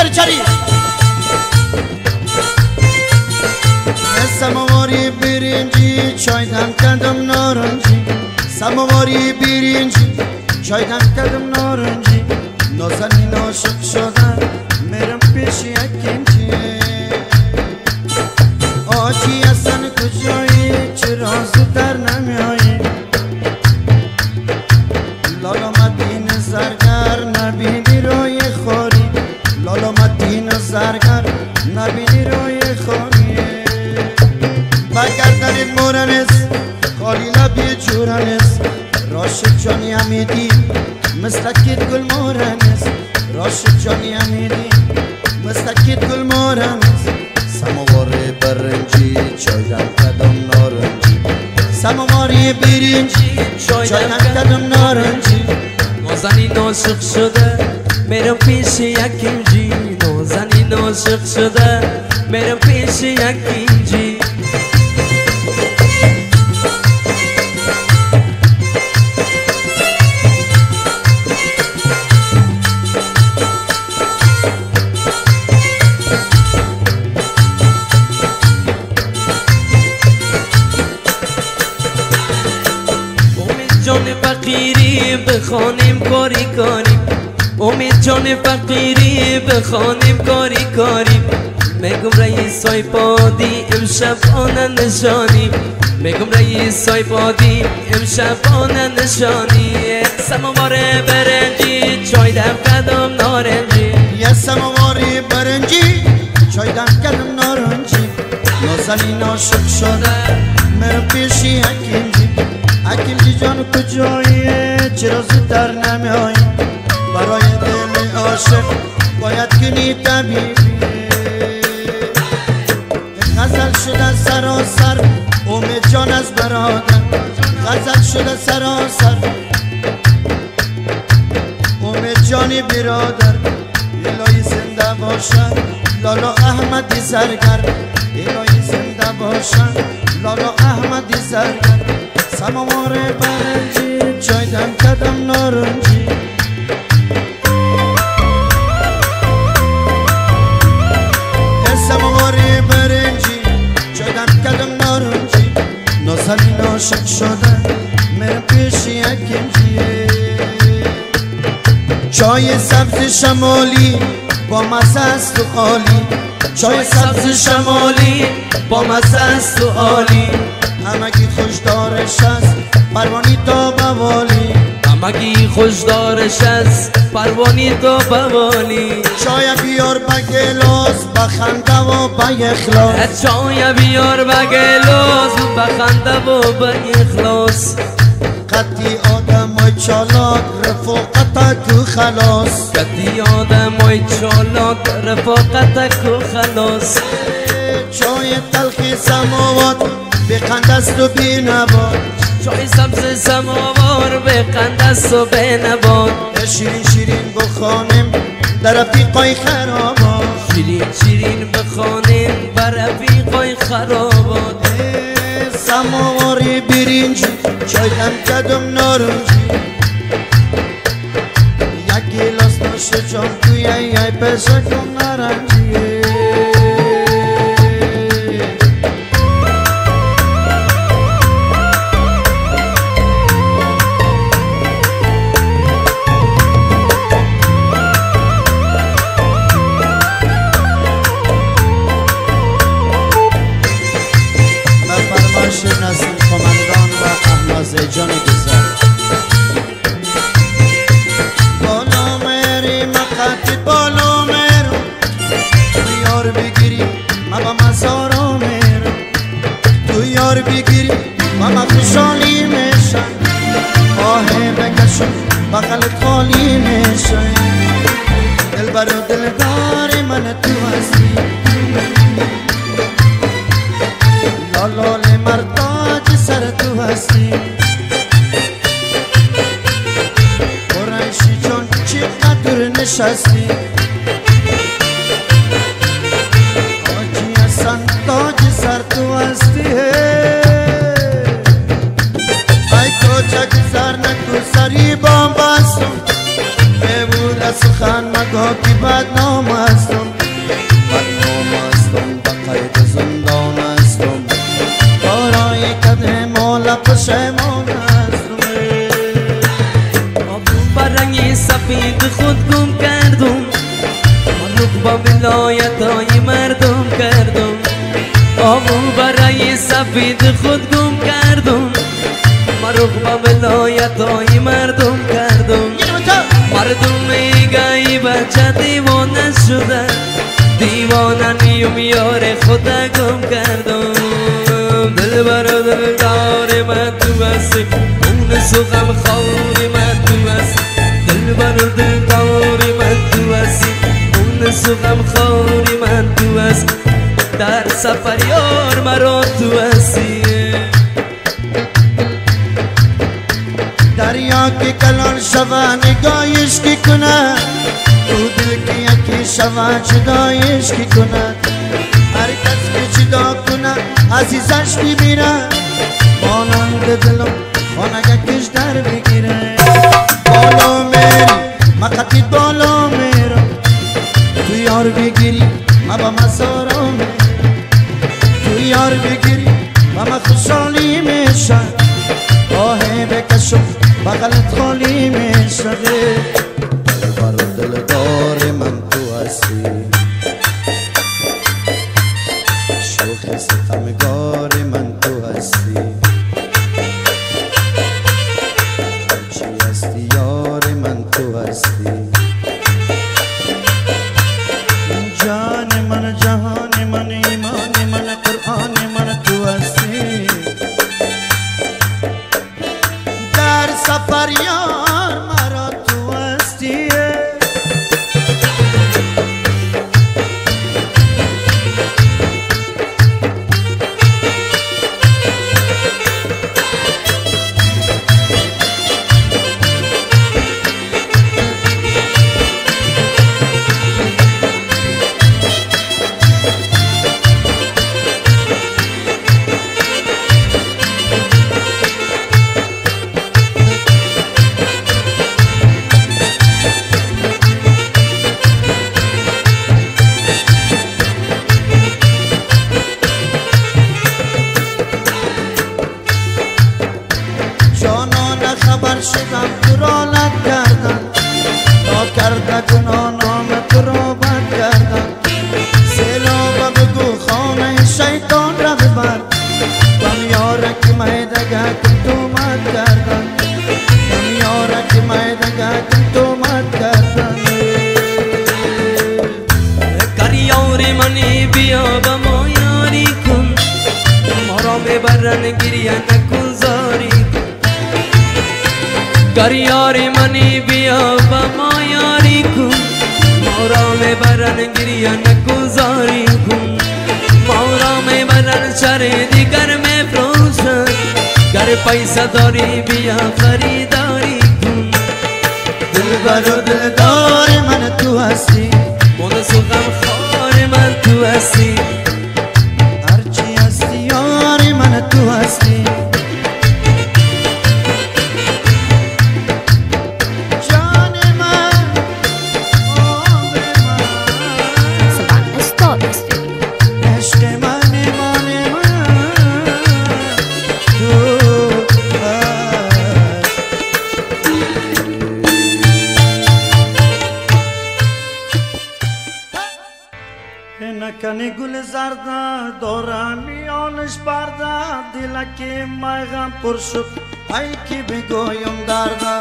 چری سماواری برنجی چای دم کردم نارنجی سماواری برنجی چای دم کردم نارنجی نازنین عاشق شدم میرم پیش یکینجی آجی اصلا کجایی چرا زودتر نمیایی لالا مدین زرگر نبینی روی خوری لالا مدین زرگر نبینی روی خوری بگردنت مورنس خالی لبی جورنس راشد جانی امیدی مثل کت گل مورنس راشد جانی امیدی مثل کت گل مورنس سماوار برنجی چای دم کدم نارنجی سماواری برنجی چای دم کدم نارنجی نازنین عاشق شده میرم پیش یکینجی نازنین عاشق شده میرم پیش یکینجی جان فقیری بخوانیم کاری کاری امید جان فقیری بخوانیم کاری کاری میگم رئیس های پادی امشب آن نشانی میگم رئیس های پادی امشب آن نشانی سماوار برنجی چای دم کدم نارنجی یه سماوار برنجی چای دم کدم نارنجی نازنین عاشق شده میرم پیش حکیمجی حکیمجی جان کجایی چرا زودتر نمیایی برای دل عاشق باید کنی طبیبی غزل شده سراسر امید جان از برادر غزل شده سراسر امید جانی برادر الهی زنده باشن لالا احمدی زرگر الهی زنده باشن لالا احمدی زرگر سماوار برنجی چای دم کدم نارنجی سماوار برنجی چای دم کدم نارنجی نازنین عاشق شده میرم پیش یکینجی چای سبز شمالی با مزه است و عالی چای سبز شمالی با مزه است و عالی همگی خوشدارش است پروانی تا بوالی همگی خوشدارش است پروانی تا بوالی چای بیار به گلاس به خنده و به اخلاص چای بیار به گلاس به خنده و به اخلاص قطی آدم های چالاک رفاقت کو خلاص قطی آدم های چالاک رفاقت کو خلاص چای تلخی سماوات به قند است و بی نبات چای سبز سماوار به قند است و به نبات شیرین شیرین بخوانیم در رفیقای خرابات شیرین شیرین بخوانیم بر رفیقای خرابات سماواری برنجی چای دم کدم نارنجی یک گیلاس نوش جان توی ای پسکم نارنجی نسیم کماندان و احمد جان گزار بالا میری مقاتی بالا میرو تو یار بگیری ما با مزارا میرو تو یار بگیری ما با خوشحالی میشم آه بکشم بغلت خالی میشه دل برو دلدار من تو هستی لالال مرتاج سر تو هستی قریشی جان چقدر نشستی آجی حسن تاج سر تو هستی ای کوچک سر نکو سری بام بستم بود از سخن مگو که بدنام هستم، بدنام هستم، به قید زندان هستم، دارای کده مال پشیمان هستم. آبو برنگ سفید خود گم کردم، منو با ولایت های مردم کردم. آبو برای سفید خود گم کردم، مرغ با ولایت های مردم کردم. مردم میگه ای بچه دیوانه شده، دیوانه نیم یار خود گم کردم. دل بر دلدار من تو هستی، اون سخم خوار من تو هستی. دل بر دلدار من تو هستی، اون سخم خوار من تو هستی. در سفر یار مرا تو هستی. دریا که کلان شوه نگاهش کی کنه، تو دل که یکی شوه جدایش کی کنه. هر کس که جدا کنه عزیزش بمیره، مانند دلم خانگکش در بگیره. بالا میری مقطی بالا میرم، تو یار بگیری ما با مزارم میرم. تو یار بگیری ما با خوشحالی میشه، آه بکشم بغلت خالی میشه. دل بر دلدار من تو هستی، شوخ ستمگار من تو هستی، هرچی هستی یار من تو هستی. جان من جهان من ایمان من قرآن من تو هستی. در سفر یار مرا تو هستی. جانان خبر شدم تو را لد کردن، تا کرده گناه نام تو را بد کردن. سیلاب بگو خانه شیطان را ببر، بم یارک میدگه کن تو مد کردن، بم یارک میدگه کن تو مد کردن. کر یار منی بیا با ما یاری کن، ما را ببرن گریه نکن زاری کن. گر یار منی بیا با ما یاری کن، ما را میبرن گریه نکن زاری کن. ما را میبرن شهر دیگر میفروشن، گر پیسه داری بیا خریداری کن. دل بر دلدار من تو هستی، مونس و غمخوار من تو هستی، هرچی هستی یار من تو هستی. نکنی گل زرده دارم میانش برده، دلک میغم پر شد ای که بگویم درده.